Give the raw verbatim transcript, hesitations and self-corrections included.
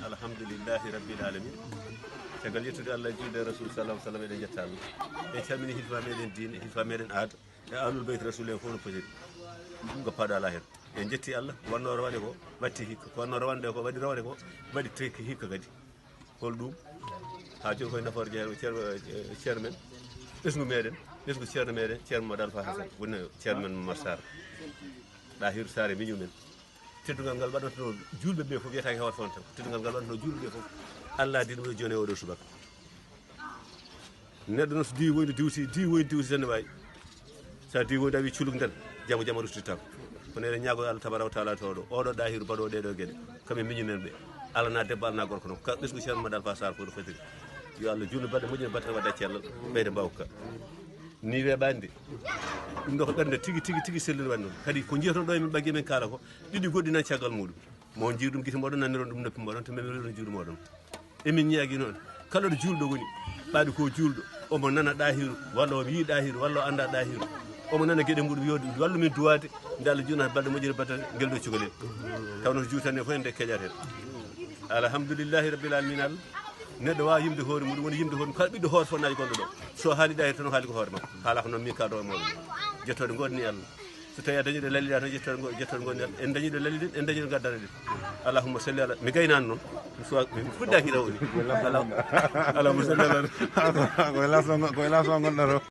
Alhamdulillahi rabbil alamin. Caggal yettude Allah, juulde e Rasul sallallahu alaihi wasallam, eɗen jetta Allah. En calmini hilfa meɗen diine, hilfa meɗen aada, e alul bayt Rasul en fof no potiri. Ɗum ko paɗo alaa heen. En jetti Allah, wonno rawane ko, watti hikka. Ko wonno rawande ko, waɗi rawane ko, waɗi tekki hikka kadi. Hol ɗum? Haa jooni koye nafoore jeeya, ceer-, ceerno men, ɓesngu meɗen, ɓesngu ceerno meɗen, ceerno Mamadou Alpha Hassan, woni ceerno men Momar Sarr. Ɗahiru Sarr e miñum men. Teddungal ngal waɗanto juulɓe ɓe fof, wiyataake hoore fewndo tan. Teddungal ngal waɗanto juulɓe ɓe fof. Allah addi ɗum ɗo jooni e oɗo subaka. Neɗɗo noon so diwi woyde diwti, diwi woyde diwti tan ne wawi. Sa diwi woyde a wi culuk nden, jamo jamo ruttitako. Kono eɗen ñaago Allah tabaraka wa taala to ɗo. Oɗo Ɗahiru baɗo ɗeɗo geɗe. Kamɓe miñinen ɓe. Alana debbo, alana gorko noon. Ka ɓesngu ceerno Mamadou Alpha Sarr fof no fotiri. Yo Allah juutnu balɗe moƴƴe, battane wadde e cellal. Ɓeyde mbawka. Ni weɓani de. Ɗum ɗo ko ɓernde tigi, tigi, tigi sellunde waɗi noon. Kadi ko jiyata ɗo e min ɓaggi men kaala ko, ɗiɗi goɗɗi nan caggal muɗum. Mo jiiɗum gite moɗon, naniron ɗum noppi moɗon, to memiron juuɗe moɗon. Emin ñaagi noon, kala ɗo juulɗo woni, ɓaade ko juulɗo, omo nana Ɗahiru, walla omo yii Ɗahiru, walla o annda Ɗahiru. Omo nana geɗe muɗum, yo wallu min duwaade, nde Allah juutnata balɗe moƴƴere, battane ngel ɗo cukalel. Taw noon juutani fof en nde keƴaten. Alhamdulillahi rabbil alamin Allah. Neɗɗo wawa yimde hoore muɗum, woni yimde hoore mum. Kala ɓiɗɗo hoore fonnaajo gonɗo ɗo. So haali Ɗahiru tan, o haali ko hoore makko. Haala ko noon min kaɗo e moɗon. Jettode ngoɗni Allah. So tawi a dañi ɗo lallida tan, jettode ngo-, jettode ngoɗni Allah. En dañi ɗo lalliden, en dañi ɗo gaddanaɗen. Allahumma salli ala, mi gaynani noon. Mi suwa, mi fuɗɗaki raw ni. Allahumma salli ala. Ko e laso ngo-, ko e laso gonɗa ɗo.